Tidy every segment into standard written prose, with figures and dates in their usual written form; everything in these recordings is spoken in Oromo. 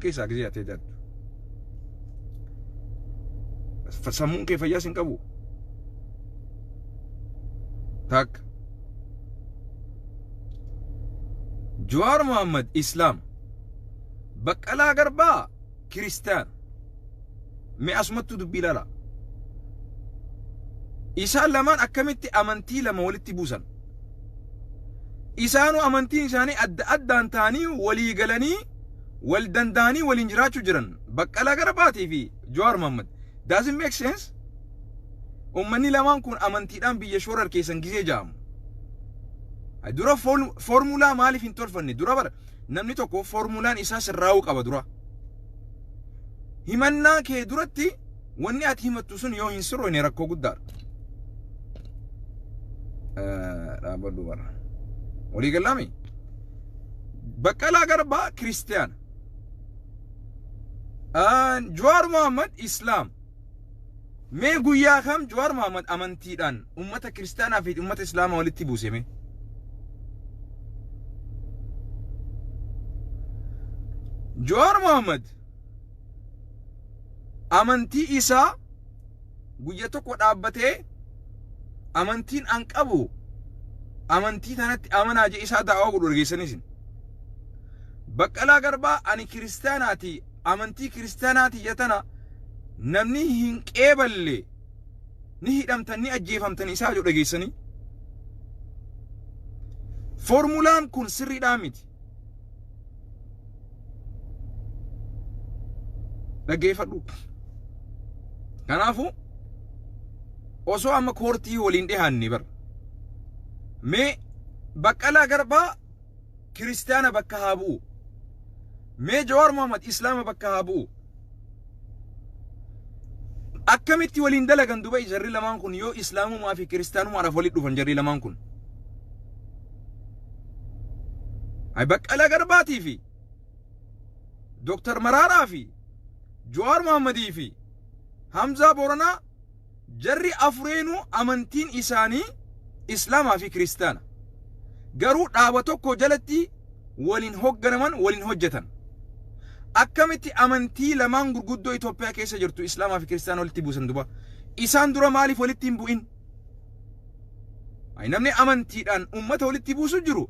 Keessaa gisee ati jattu. Sammuun kee fayyaas hin qabu. Takka. Jawaar Mohaammed Islaam. Baqqalaa Garbaa Kiristaana. Mee asumattuu dubbii ilaala. Isaan lamaan akkamitti amantii lama walitti buusan? Isaanuu amantiin isaanii adda addaan ta'anii walii galanii wal danda'anii waliin jiraachuu jiran. Baqqalaa Garbaatii fi Jawaar Mohaammed. Does it make sense? Uummanni lamaan kun amantiidhaan biyya shoorar keessan gisee ja'amu. Dura foormulaa maaliif hin tolfanne? Dura bara namni tokko foormulaan isaa sirraa'uu qaba dura. Himannaa kee duratti wanni ati himattu sun yoo hin sirroyne rakkoo guddaadha. Dhaabbadhu bara. Walii gallaami? Baqqalaa Garbaa Kiristiyaana. Jawaar Mohaammed Islaam. Mee guyyaa kam Jawaar Mohaammed amantiidhaan uummata kiristaanaa fi uummata Islaamaa walitti buuse mee? Jawaar Mohaammed amantii isaa guyya tokko dhaabbatee amantiin an qabu amantii tanatti amanaa jee isaa da'awaa godhu dhageessanii isin. Baqqalaa Garbaa ani kiristaanaati amantii kiristaanaa tiyya tana namni hin qeeballe ni hidhamtan ni ajjeefamtan isaa jedhu dhageessanii. Foormulaan kun sirriidhaa miti. Dhaggeeffadhu. Kanaafuu osoo amma koortii waliin dhihaanne bara. Mee Baqqalaa Garbaa kiristaana bakka haa bu'u. Mee Jawaar Mohaammed Islaama bakka haa bu'u. Akkamitti waliin dalagan duba jarri lamaan kun yoo Islaamumaa fi kiristaanumaadhaaf walitti dhufan jarri lamaan kun. Ay Baqqalaa Garbaatii fi Dooktar Maraaraa fi Jawaar Mohaammadii fi Hamzaa Booranaa Jarri afureenuu amantiin isaanii Islaamaa fi Kiristaana. Garuu dhaaba tokko jalatti waliin hogganaman, waliin hojjetan. Akkamitti amantii lamaan gurguddoo Itoophiyaa keessa jirtu Islaamaa fi Kiristaana walitti buusan duba? Isaan dura maaliif walitti hin bu'in? Ay, namni amantiidhaan uummata walitti buusu jiru.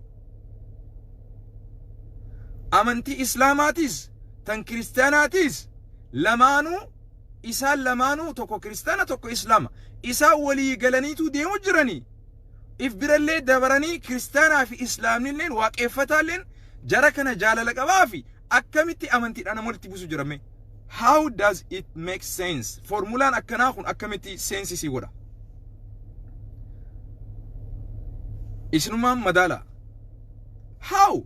Amantii Islaamaatis tan Kiristaanaatis lamaanuu Isaan lamaanuu tokko kiristaana tokko islaama. Isaan walii galaniitu deemu jiranii. If birallee dabaranii kiristaanaa fi islaamnilleen waaqeffataalleen jara kana jaalala qabaa fi akkamitti amantiidhaan nama walitti buusu jirame. How does it make sense? Formulaan akkanaa kun akkamitti seensi si godha? Isinumaan madaala. How?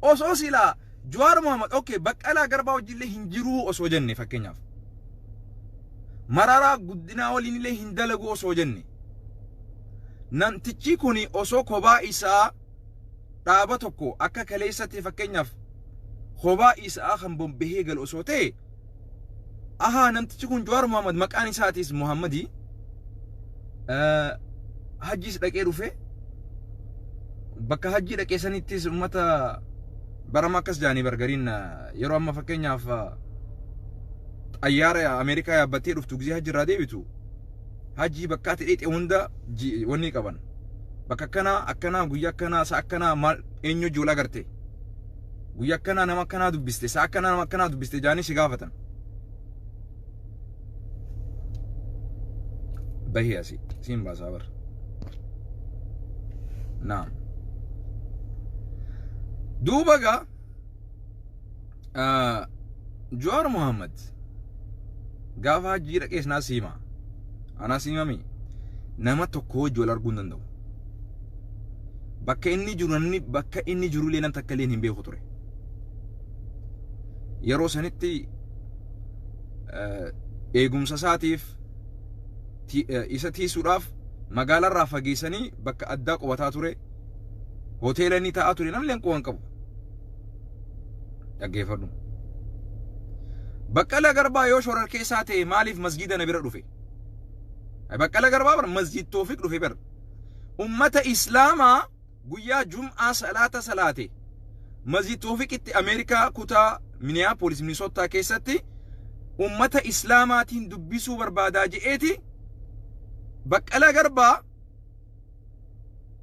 Osoo silaa Jawaar Mohaammed okay Baqqalaa Garbaa wajjillee hin jiruu osoo jenne fakkeenyaaf. Mararaa Guddinaa waliinillee hin dalagu osoo jenne. Namtichi kun osoo kophaa isaa dhaaba tokko akka kaleessatti fakkeenyaaf kophaa isaa kan bobbahee galu osoo ta'e ahaa namtichi kun Jawaar Mohaammed maqaan isaatis Mohammadii hajjiis dhaqee dhufe bakka hajjii dhaqee sanittis ummata barama akkas jaanii bargariin yeroo amma fakkeenyaaf xayyaara Ameerikaa yaabbattee dhuftu gizee hajji irraa deebitu hajjii bakka ati dheexe hunda wanni qaban bakka akkanaa akkanaa guyyaa akkanaa sa'a akkanaa maal eenyu hojii wal agarte guyyaa akkanaa nama akkanaa dubbiste sa'a akkanaa nama akkanaa dubbiste jaanii si gaafatan. Bahii asii siin baasaa bar. Naam. Duuba gaa Jawaar Mohaammed gaafa hajjii dhaqees naa siima. Anaa siimami nama tokko wajji wal arguu hin danda'u. Bakka inni jiru namni bakka inni jirullee nam takka illee hin beeku ture. Yeroo sanitti eegumsa isaatiif isa tiisuudhaaf magaalarraa fageessanii bakka addaa qubataa ture. Hoteela inni taa'aa ture namni quba hin qabu. Dhaggeeffadhu. Baqqala Garbaa yoo shororkeessaa ta'e maaliif masgiida na bira dhufe? Baqqala Garbaa bar masjid Toofiq dhufe bar. Ummata Islaamaa guyyaa Jum'aa salaata salaate. Masjid Toofiqitti Ameerikaa kutaa Minneapolis Minnesota keessatti ummata Islaamaatiin dubbisuu barbaadaa je'eeti. Baqqalaa Garbaa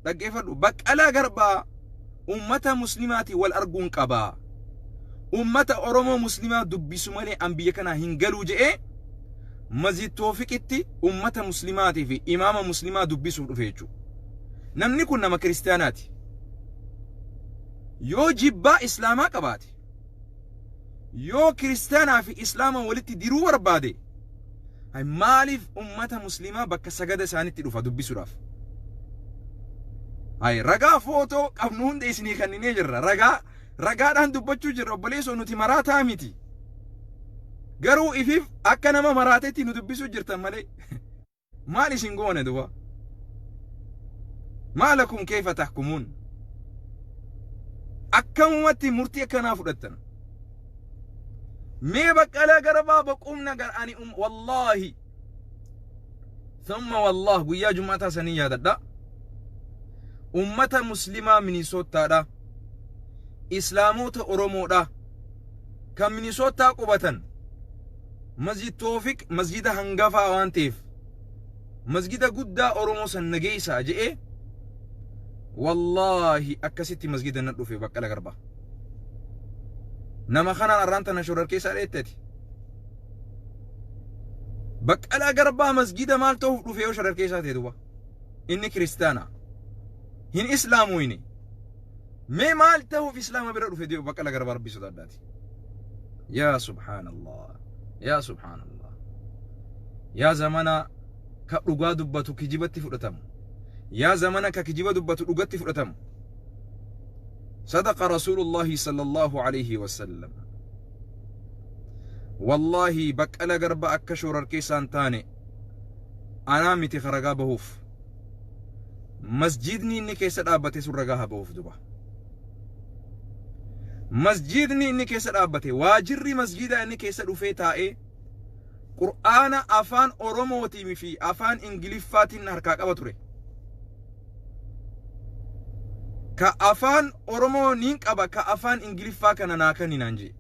dhaggeeffadhu. Baqqalaa Garbaa ummata Muslimaatiin wal arguun qabaa. Ummata Oromoo Muslimaa dubbisu malee an biyya kanaa hin galuu je'ee Masjid Toofiqitti ummata Muslimaatii fi imaama Muslimaa dubbisuuf dhufe jechuudha. Namni kun nama kiristaanaati. Yoo jibbaa Islaamaa qabaate, yoo kiristaanaa fi Islaama walitti diruu barbaade, maaliif ummata Muslimaa bakka sagada isaanitti dhufa dubbisuudhaaf? Hay ragaa footoo qabnu hunda isinii kenninee jirra. Ragaa ragaadhaan dubbachuu jirra, obboleessoo, nuti maraataa miti. Garuu ifiif akka nama maraatetti nu dubbisuu jirtan malee maal isin goone duba? Maalakum keefa tahkumuun? Akkamumatti murtii akkanaa fudhattan? Mee Baqqalaa Garbaa boqumna gar ani wallaahi thumma wallaah guyyaa jum'ataa sanii yaadadha. Ummata Muslimaa Minisoottaadha. Islaamoota Oromoodha. Kan Minisoottaa qubatan Masjid Toofiq masjida hangafaa waan ta'eef masjida guddaa Oromoo san nageessaa je'ee, wallaahi akkasitti masjida na dhufe Baqqala Garbaa. Nama kanaan arraan tana shororkeessaa dheetteti. Baqqalaa Garbaa masjida maal ta'uuf dhufe yoo shororkeessaa ta'e duba? Inni kiristaana. Hin islaamu inni. Mee maal ta'uuf islaama bira dhufe Baqqala Garbaa? Rabbii sodaadhaati. Yaa subhaanallah. Yaa subhaanallah. Yaa zamana ka dhugaa dubbatu kijibatti fudhatamu. Yaa zamana ka kijiba dubbatu dhugatti fudhatamu. صدق رسول الله صلى الله عليه وسلم. والله Baqqala Garba akka shororkeessaan taane anaa miti ragaa bahuuf, masjidni inni keessa dhaabbate sun ragaa haa bahuuf duba. Masjidni inni keessa dhaabbate, waajirri masjida inni keessa dhufee taa'ee Qur'aana afaan Oromootiin fi afaan Ingiliffaatiin harkaa qaba ture. Ka afaan Oromoo niin qaba, ka afaan Ingiliffaa kana naa kani naan jee.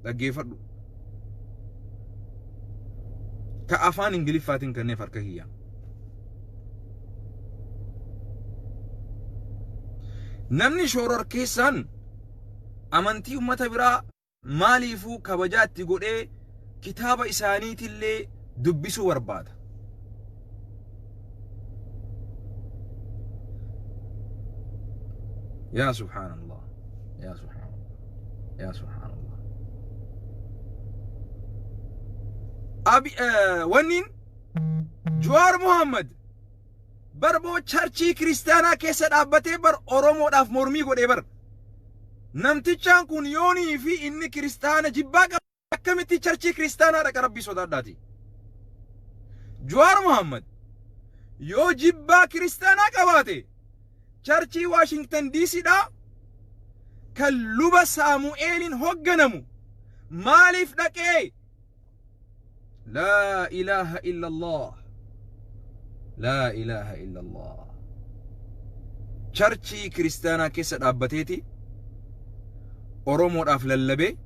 Dhaggeeffadhu. Ka afaan Ingiliffaatiin kenneef harka kiyyaa. Namni shororkeessaan amantii uummata biraa maaliifuu kabajaa itti godhee kitaaba isaaniitillee dubbisuu barbaada? Yaa subhaanallah. Yaa subhaanallah. Yaa subhaanallah. Abi wanniin Jawaar Muhammad barboo churchii kiristaanaa keessa dhaabbatee bar Oromoodhaaf mormii godhee bar. Namtichaan kun yoonii fi inni kiristaana jibbaa qaba, akkamitti churchii kiristaanaa dhaqa? Rabbii sodaadhaati. Jawaar Muhammad yoo jibbaa kiristaanaa qabaate, churchii Waashingtan DCdhaa kan luba Saamu'eeliin hogganamu maaliif dhaqee? Laa ilaaha illallah. Laa ilaaha illallah. Churchii kiristaanaa keessa dhaabbateeti Oromoodhaaf lallabee,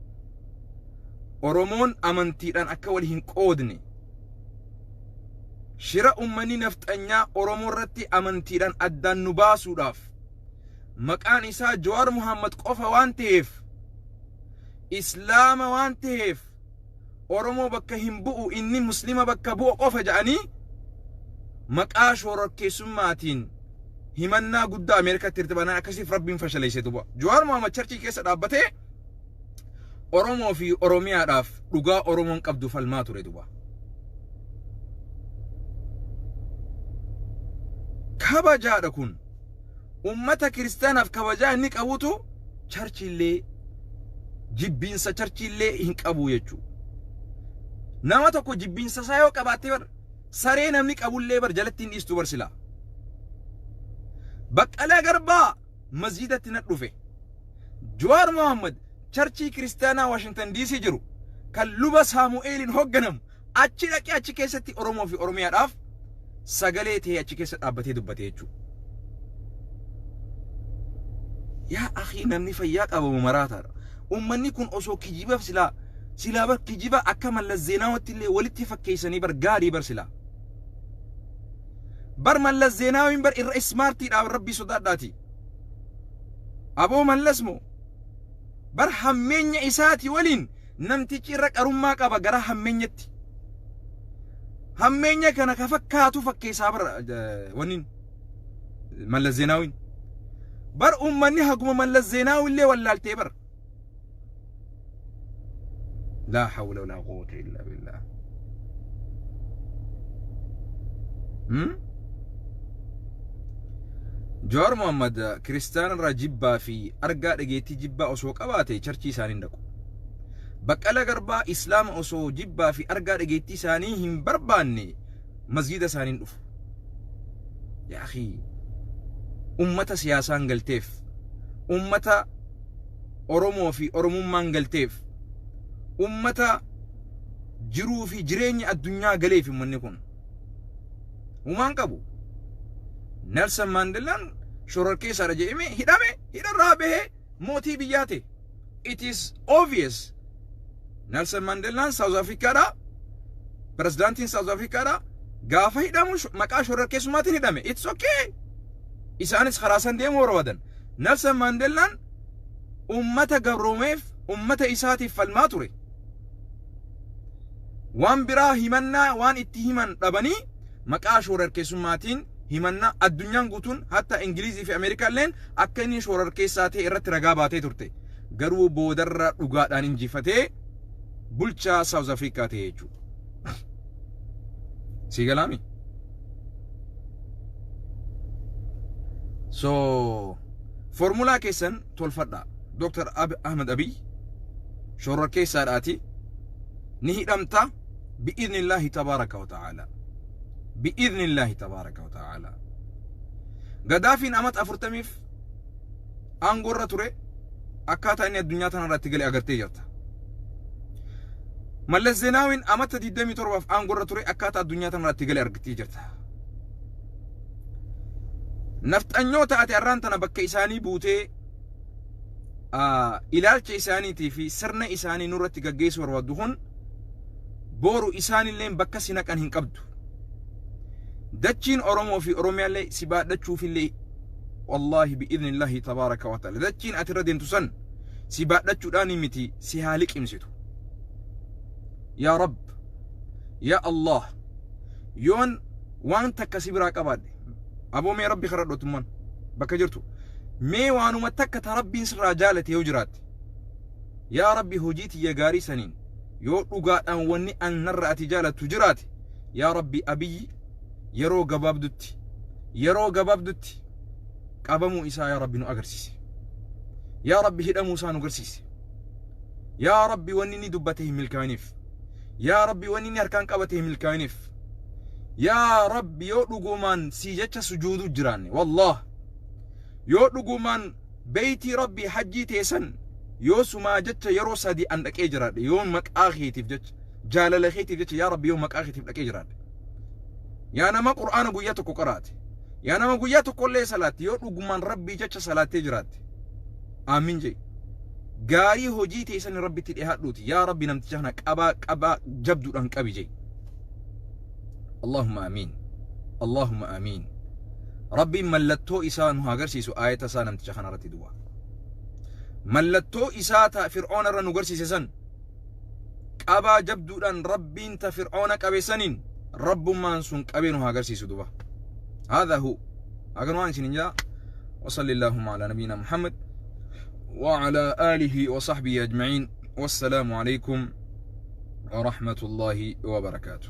Oromoon amantiidhaan akka wal hin qoodne, shira ummanni nafxanyaa Oromoo irratti amantiidhaan addaan nu baasuudhaaf, maqaan isaa Jawaar Muhammad qofa waan ta'eef, Islaama waan ta'eef Oromoo bakka hin bu'u, inni Muslima bakka bu'u qofa jedhanii maqaa shororkeessummaatiin himannaa guddaa Ameerikaatti hirtibanaan akkasiif Rabbiin fashaleesse duba. Jawaar Muhammad churchii keessa dhaabbatee Oromoo fi Oromiyaadhaaf dhugaa Oromoon qabdu falmaa ture duba. Kabajaadha kun. Ummata kiristaanaaf kabajaa inni qabutu churchiillee jibbiinsa churchiillee hin qabu jechuudha. Nama tokko jibbiinsa isaa yoo qabaatte bar, saree namni qabullee bar jalatti hin dhiistu bar silaa. Baqqalaa Garbaa masjidatti na dhufe. Jawaar Mohammad churchii kiristaanaa Waashingtan DC jiru kan luba Saamu'eeliin hoogganamu achi dhaqee, achi keessatti Oromoo fi Oromiyaadhaaf sagalee ta'ee achi keessa dhaabbatee dubbate jechuudha. Yaa akhii, namni fayyaa qabamu maraataadha. Ummanni kun osoo kijibaaf silaa silaa bar kijiba akka Mallas Zeenaawatti illee walitti fakkeessanii bar gaarii bar silaa. Bar Mallas Zeenaawiin bar irra ismaartiidha, rabbii sodaadhaati. Aboo, Mallas moo bar hammeenya isaati waliin namtichi irra qarummaa qaba gara hammeenyatti. Hammeenya kana ka fakkaatu fakkeessaa bar wannin Mallas Zeenaawiin. Bar ummanni haguma Mallas Zeenaawillee wallaaltee bar. Laa hawla walaa quwwata illaa billah. Jawaar Mohammad kiristaana irraa jibbaa fi argaa dhageettii jibbaa osoo qabaate churchii isaanii hin dhaqu. Baqqala Garbaa Islaama osoo jibbaa fi argaa dhageettii isaanii hin barbaanne masgiida isaanii hin dhufu. Yaa akhii, ummata siyaasaan galteef, ummata Oromoo fi Oromummaan galteef, ummata jiruu fi jireenya addunyaa galeef ummanni kun. Humaan qabu. Nelson Mandelaan shororkeessaadha jedhamee hidhame, hidharraa bahee mootii biyyaa ta'e. It is obvious. Nelson Mandelaan South Africaadha. Pirezidaantiin South Africaadha. Gaafa hidhamu maqaa shororkeessummaatiin hidhame. It's okay. Isaanis karaa san deemuu barbaadan. Nelson Mandelaan ummata gabroomeef, ummata isaatiif falmaa ture. Waan biraa himannaa waan itti himan dhabanii maqaa shororkeessummaatiin himannaa addunyaan guutuun, hatta Ingilizii fi Ameerikaa illeen akka inni shororkeessaa ta'e irratti ragaa baatee turte. Garuu boodarra dhugaadhaan injifatee bulchaa South Africa ta'e jechuudha. Sii galaami? So formulaa keessan tolfadhaa. Dr. Ahmed Abiy shororkeessaadhaati ni hidhamta bi'idhnillaahi tabaaraka wa ta'aalaa. Bi'idhnillaahi tabaaraka wa ta'aalaa. Gadaafiin amata 40f aangoorra ture, akkaataa inni addunyaa tanarratti gale agartee jirta. Mallas Zeenaawiin amata 27f aangoorra ture, akkaataa addunyaa tanarratti gale argitee jirta. Nafxanyoota ati arraan tana bakka isaanii buutee ilaalcha isaaniitii fi sirna isaanii nurratti gaggeessuu barbaaddu kun boru isaanillee bakka si naqan hin qabdu. Dachiin Oromoo fi Oromiyaallee si baadhachuufillee, wallaahi, bi'idhnillaahi tabaaraka wa ta'ala, dachiin ati irra deemtu san si baadhachuudhaan miti, si haa liqimsitu. Yaa Rabb, yaa Allah, yoon waan takka si biraa qabaadhe, aboo mee Rabbi kadhadhu bakka jirtu, mee waanuma takka ta Rabbiin sirraa jaalate yoo jiraatte, yaa Rabbi, hojii tiyya gaarii saniin yoo dhugaadhaan wanni an narra ati jaalattu jiraate, yaa Rabbi, Abiyyi yeroo gabaabdutti, yeroo gabaabdutti qabamuu isaa yaa Rabbi nu agarsiise. Yaa Rabbi, hidhamuu isaa nu agarsiise. Yaa Rabbi, wanni inni dubbate hin milkaa'iniif. Yaa Rabbi, wanni inni harkaan qabate hin milkaa'iniif. Yaa Rabbi, yoo dhugumaan si jecha sujuudu jiraanne, wallaah, yoo dhugumaan beeytii Rabbi hajjii teessan yoo sumaa jecha yeroo sadi an dhaqee jiraadhe, yoo maqaa keetiif jecha, jaalala keetiif jecha, yaa Rabbi, yoo maqaa keetiif dhaqee jiraadhe, yaa nama Qur'aana guyyaa tokko qaraate, yaa nama guyyaa tokko illee salaatte, yoo dhugumaan Rabbii jecha salaattee jiraatte, aamin jedhi, gaarii hojii teessan Rabbitti dhiyaadhuuti, yaa Rabbi, namticha kana qabaa qabaa jabduudhaan qabi jedhi. Allahumma amiin, Allahumma amiin. Rabbiin mallattoo isaa nu haa agarsiisu, aayata isaa namticha kana irratti du'a mallattoo isaa ta Fir'oona irra nu garsiise san, qabaa jabduudhaan Rabbiin ta Fir'oona qabe saniin Rabbummaan sun qabee nu haa agarsiisu duba. هذا هو أقول وان شنجا، وصلى اللهم على نبينا محمد وعلى آله وصحبه أجمعين، والسلام عليكم ورحمة الله وبركاته.